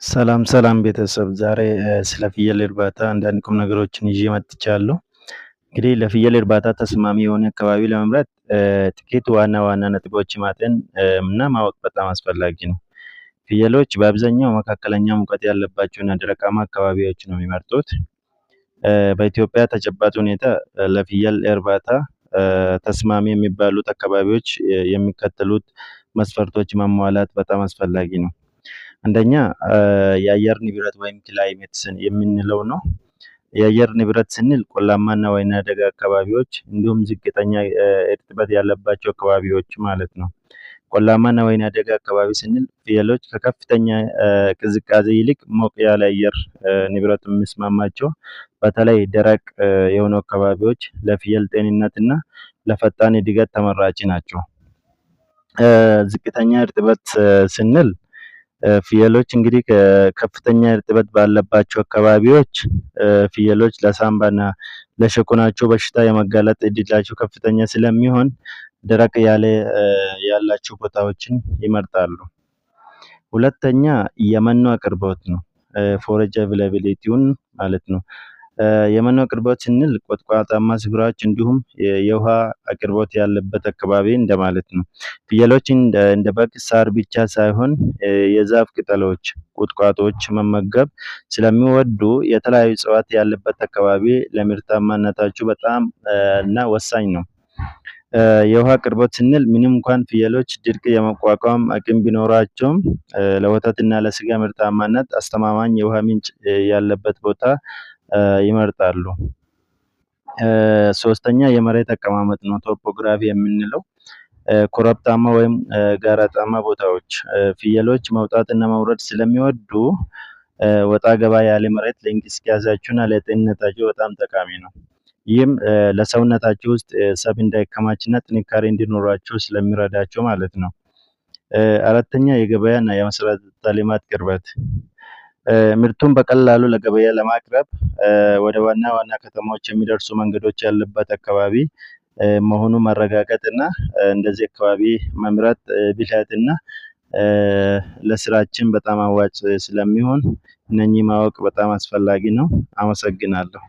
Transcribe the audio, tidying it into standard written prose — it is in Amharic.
ሰላም ሰላም ቤተሰብ፣ ዛሬ ስለ ፍየል እርባታ አንዳንድ ቁም ነገሮችን ይዤ መጥቻለሁ። እንግዲህ ለፍየል እርባታ ተስማሚ የሆነ አካባቢ ለመምረጥ ጥቂት ዋና ዋና ነጥቦች ማጤን እና ማወቅ በጣም አስፈላጊ ነው። ፍየሎች በአብዛኛው መካከለኛ ሙቀት ያለባቸውና ደረቃማ አካባቢዎች ነው የሚመርጡት። በኢትዮጵያ ተጨባጭ ሁኔታ ለፍየል እርባታ ተስማሚ የሚባሉት አካባቢዎች የሚከተሉት መስፈርቶች ማሟላት በጣም አስፈላጊ ነው። አንደኛ የአየር ንብረት ወይም climate የምንለው ነው። የአየር ንብረት ስንል ቆላማና ወይና ደጋ አካባቢዎች እንዲሁም ዝቅተኛ እርጥበት ያለባቸው አካባቢዎች ማለት ነው። ቆላማና ወይና ደጋ አካባቢ ስንል ፍየሎች ከከፍተኛ ቅዝቃዜ ይልቅ ሞቅ ያለ አየር ንብረት የሚስማማቸው፣ በተለይ ደረቅ የሆኑ አካባቢዎች ለፍየል ጤንነትና ለፈጣን እድገት ተመራጭ ናቸው። ዝቅተኛ እርጥበት ስንል ፍየሎች እንግዲህ ከፍተኛ እርጥበት ባለባቸው አካባቢዎች ፍየሎች ለሳምባና ለሸኮናቸው በሽታ የመጋለጥ እድላቸው ከፍተኛ ስለሚሆን ደረቅ ያለ ያላቸው ቦታዎችን ይመርጣሉ። ሁለተኛ የመኖ አቅርቦት ነው። Forage availability ውን ማለት ነው። የመኖ አቅርቦት ስንል ቁጥቋጦማ ስፍራዎች እንዲሁም የውሃ አቅርቦት ያለበት አካባቢ እንደማለት ነው። ፍየሎች እንደ በግ ሳር ብቻ ሳይሆን የዛፍ ቅጠሎች፣ ቁጥቋጦዎች መመገብ ስለሚወዱ የተለያዩ እጽዋት ያለበት አካባቢ ለምርታማነታቸው በጣም እና ወሳኝ ነው። የውሃ አቅርቦት ስንል ምንም እንኳን ፍየሎች ድርቅ የመቋቋም አቅም ቢኖራቸውም ለወተትና ለስጋ ምርታማነት አስተማማኝ የውሃ ምንጭ ያለበት ቦታ ይመርጣሉ። ሶስተኛ የመሬት አቀማመጥ ነው፣ topography የምንለው። ኮረብታማ ወይም ጋራጣማ ቦታዎች ፍየሎች መውጣትና መውረድ ስለሚወዱ ወጣ ገባ ያለ መሬት ለእንቅስቃሴያቸውና ለጤንነታቸው በጣም ጠቃሚ ነው። ይህም ለሰውነታቸው ውስጥ ስብ እንዳይከማችና ጥንካሬ እንዲኖራቸው ስለሚረዳቸው ማለት ነው። አራተኛ የገበያና የመሰረተ ልማት ቅርበት። ምርቱን በቀላሉ ለገበያ ለማቅረብ ወደ ዋና ዋና ከተሞች የሚደርሱ መንገዶች ያለበት አካባቢ መሆኑን ማረጋገጥ እና እንደዚህ አካባቢ መምረጥ ብልሃትና ለስራችን በጣም አዋጭ ስለሚሆን እነኚህ ማወቅ በጣም አስፈላጊ ነው። አመሰግናለሁ።